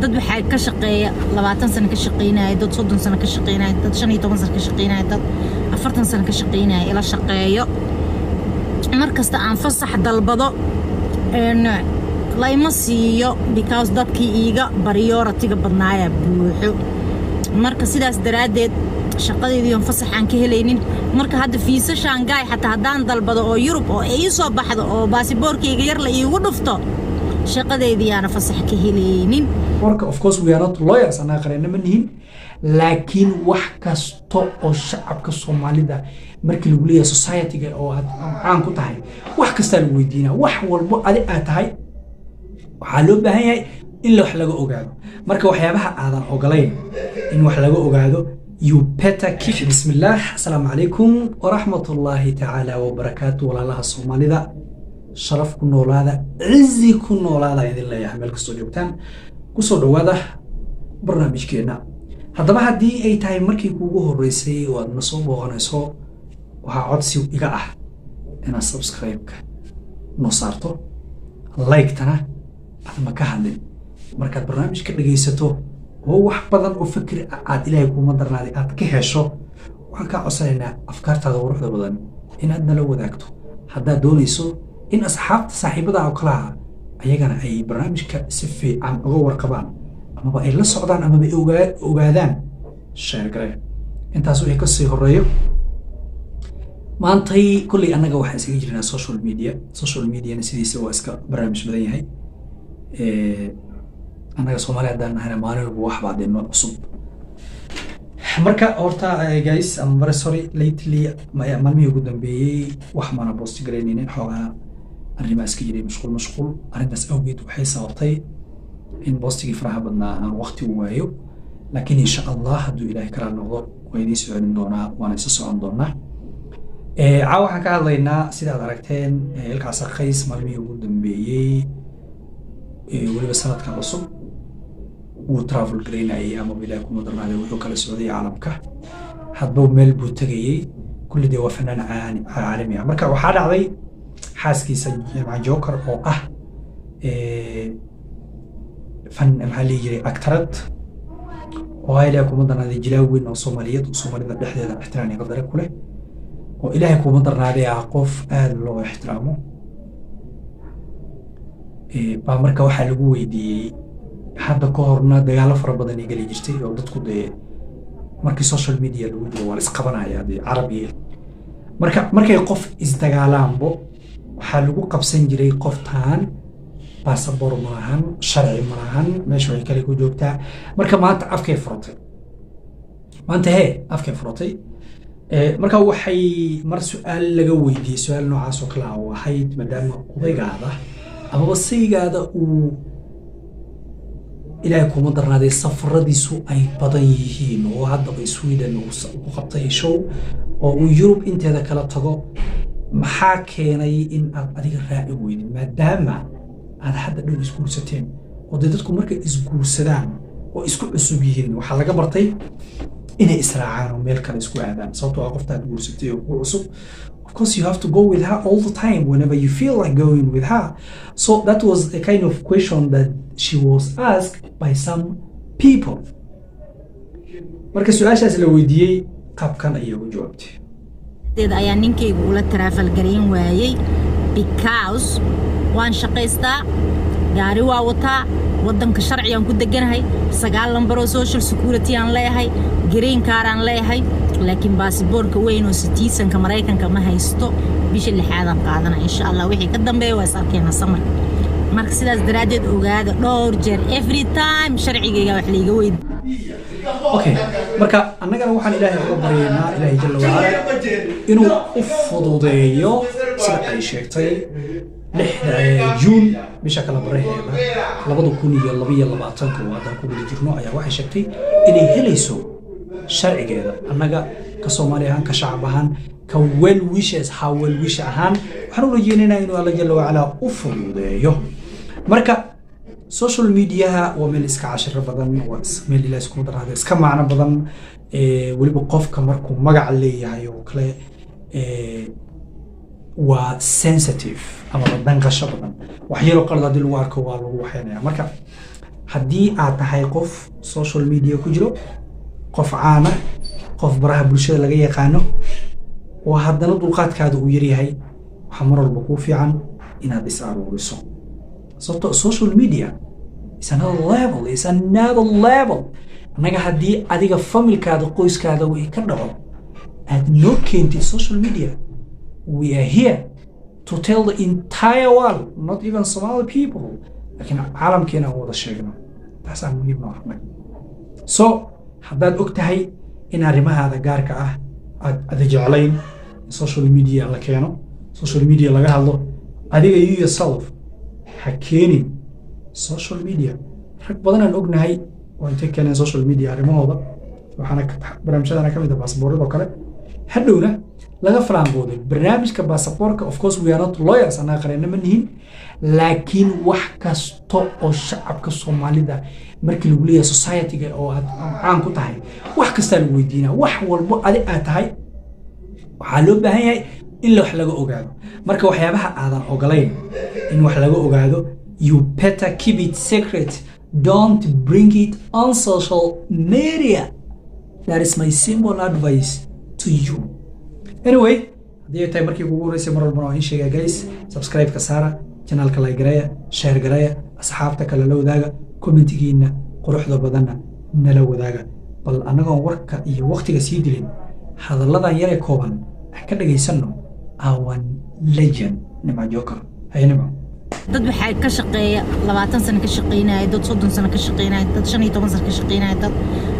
Dad waxaa ka shaqeeya 20 sano ka shaqeynaya, dad 30 sano ka shaqeynaya, dad 15 sano ka shaqeynaya, dad 40 sano ka shaqeynaya ila shaqeeyo. Mar kasta aan fasax dalbado layma siiyo because dadkii iiga priority-ga badnaaya buuxo. Marka sidaas daraaddeed shaqadeediion fasax aan ka helaynin. Marka hadda fiisa Schengen xataa haddaan dalbado oo Yurub oo ii soo baxdo oo baasiboorkayga yar la iigu dhufto, shaqadeedii aana fasax ka helaynin. Marka, of course, we are not lawyers, annaga qareena ma nihin, laakiin wax kasta oo shacabka Soomaalida markii lagu leeyahay society-ga oo aad caan ku tahay, wax kastaa lagu weydiinaa. Wax walbo adi aad tahay waxaa loo baahan yahay in wax laga ogaado. Marka waxyaabaha aadan ogolayn in wax laga ogaado, you better keep. Bismillaah, asalaamu calaykum waraxmatullaahi tacaala wabarakaatu. Walaalaha Soomaalida, sharaf ku noolaada, cizi ku noolaada idin leeyahay meel kastoo joogtaan. Kusoo dhowaada barnaamijkeenna. Haddaba, haddii ay tahay markii kuugu horreysay oo aad na soo booqanayso, waxaa codsi iga ah inaad subscribe-ka noo saarto, like-tana aad ma ka hadlin markaad barnaamijka dhegaysato oo wax badan oo fikri ah aad, Ilaahay kuuma darnaaday, aad ka hesho. Waxaan kaa codsanaynaa afkaartaada quruxda badan inaad nala wadaagto. Haddaad doonayso in asxaabta saaxiibada oo kalaha ayagana ay barnaamijka si fiican uga warqabaan amaba ay la socdaan amaba ay ogaadaan, share garee. Intaas wixii kasii horeeyo, maantay kolley annaga waxaan isaga jirnaa social media. Social mediana sidiisa waa iska barnaamij badan yahay. Annaga Soomaali haddaan nahayna, maalin walba wax baa dee noo cusub. Marka horta, guys, I'm very sorry, lately, maalmihii ugu dambeeyey wax maana post garaynaynin. Xoogaa arrimaa iska jiray, mashquul mashquul. Arrintaas awgeed waxay sababtay in post-igii faraha badnaa aan waqti u waayo, laakiin insha Allah, hadduu Ilaahay kala noqdo, waa idiin soo celin doonaa, waana isa socon doonaa. Caawa waxaan ka hadlaynaa, sida aad aragteen, Ilkaas Qays maalmihii ugu dambeeyey, weliba sanadkan cusub, wuu travel garaynayay ama Ilaahay kuma darnaaday wuxuu kala socday caalamka, hadba meel buu tegayey. Kulli dee waa fanaan caalami ah. Marka waxaa dhacday xaaskiisa Nimca Joker oo ah fan, maxaa la dhihi jiray, actor-ad oo ah, Ilaahay kuma darnaaday, jilaa weyn oo Soomaaliyeed oo Soomaalida dhexdeeda ixtiraam iyo qadare ku leh, oo Ilaahay kuma darnaaday ah qof aada loo ixtiraamo baa marka waxaa lagu weydiiyey, hadda ka horna dagaalo fara badan ay geli jirtay oo dadku dee markii social media lagu jiro waa la isqabanaya dee carab iyo marka markay qof isdagaalaanbo waxaa lagu qabsan jiray qoftaan baasabor malahan, sharci malahan, meesha way kale ku joogtaa. Marka maanta afkay furatay, maanta hee afkay furatay. Marka waxay mar su-aal laga weydiiyey, su-aal noocaas oo kale ah oo ahayd, maadaama odaygaada amaba saygaada uu, Ilaahay kuma darnaaday, safaradiisu ay badan yihiin oo haddaba Sweden uu ku qabtay show oo uu Yurub inteeda kala tago, maxaa keenay in aad adiga raaci weydid, maadaama aad hadda dhow isguursateen? Oo dee dadku markay isguursadaan oo isku cusub yihiin, waxaa laga bartay inay israacaan oo meel kale isku aadaan, sababtoo ah qoftaad guursatay oo ku cusub, of course you have to go with her all the time whenever you feel like going with her. So that was a kind of question that she was asked by some people. Marka su-aashaas la weydiiyey, qaabkan ayay ugu jawaabtay. Deed ayaa ninkaygu ula travel garayn waayey because waan shaqaystaa, gaari waa wataa, waddanka sharcigaan ku deganahay, sagaal lambaroo social security aan leeyahay, green card aan leeyahay, laakiin baasiboorka weyn oo citizen-ka Maraykanka ma haysto. Bisha lixaadaan qaadana insha Allah. Wixii ka dambeeya waa is arkeena summer-ka. Marka sidaas daraaddeed ogaada, dhowr jeer every time sharcigayga wax layga weyd Okay, marka annagana waxaan Ilaahay uga baryaynaa, Ilaahay jalla wacala, inuu u fududeeyo. Sida ay sheegtay, 6da Juun, bisha kala baraheeda 2022-ka oo haddaan ku guda jirno, ayaa waxay sheegtay inay helayso sharcigeeda. Annaga ka Soomaali ahaan, ka shacab ahaan, ka well wishes, ha well wish ahaan, waxaan u rajeynaynaa inuu Alla jalla wacala u fududeeyo. Marka social mediaha waa meel iska cashiro badan, waa meel Ilaah iskuma daraada iska macno badan. Weliba qofka markuu magac leeyahay oo kale, waa sensitive ama la danqasho badan. Wax yaroo qalad haddii lagu arko waa lagu waxeynaya. Marka Haddii aad tahay qof social media ku jiro, qof caana, qof baraha bulshada laga yaqaano, oo haddana dulqaadkaada uu yaryahay, waxaa mar walba kuu fiican inaad is aruuriso, sababto social media is another level, is another level. Annaga haddii adiga familkaada, qoyskaada wixii ka dhaco aad noo keentid social media, we are here to tell the entire world, not even Somali people, laakiin caalamkeena aan wada sheegno. Taasaa muhiim noo ah. So haddaad og tahay in arrimahaada gaarka ah aad ada jeclayn in social media la keeno, social media laga hadlo, adiga, you yourself, ha keenin social media. Rag badan aan ognahay oo intay keeneen social media arrimahooda, waxaana barnaamijyadana ka mid ah baasaboorada oo kale, hadhowna laga falaanqooday barnaamijka baasaboorka. Of course, we are not lawyers, annaga qareenno ma nihin, laakiin wax kasta oo shacabka Soomaalida markii lagu leeyahay society-ga oo aad caan ku tahay, wax kastaa lagu weydiinaa. Wax walbo adi aad tahay waxaa loo baahan yahay in wax laga ogaado. Marka waxyaabaha aadan ogolayn in wax laga ogaado, you better keep it secret. Don't bring it on social media. That is my simple advice to you. Anyway, haddii ay tahay markii kugu horeysay, mar walbana waa in sheegaa, guys, subscribe-ka saara channelka, like gareeya, share gareeya, asxaabta kale la wadaaga, commentigiina quruxda badanna nala wadaaga. Bal annagoon warka iyo waqtiga sii dilin, hadalladan yaree kooban aan ka dhagaysanno our legend Nimco Joker. Haye, Nimco. Dad waxaa ka shaqeeya 20 sano ka shaqeynaya, dad 30 sano ka shaqeynaya, dad 15 sano ka shaqeynaya, dad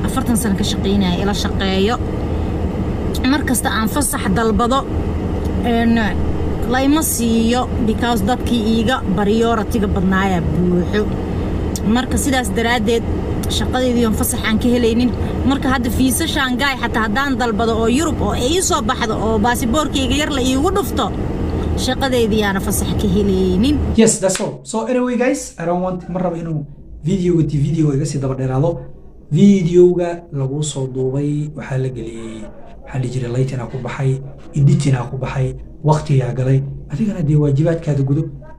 40 sano ka shaqeynaya ila shaqeeyo. Mar kasta aan fasax dalbado layma siiyo, because dadkii iiga priority-ga badnaaya buuxo. Marka sidaas daraaddeed shaqadeediion fasax aan ka helaynin. Marka hadda fiisa Schengen xataa haddaan dalbado oo Yurub oo ii soo baxdo oo baasiboorkayga yar la iigu dhufto, shaqadeediiyaana fasax ka helaynin. Yes, that's all. So anyway, guys, I don't want, ma rabo inuu videoga ti video iga sii daba dheeraado. Videoga lagu soo duubay waxaa la geliyey, waxaa la jiray lighting ku baxay, editing ku baxay, waqtigaa galay. Adigana dee waajibaadkaada gudo.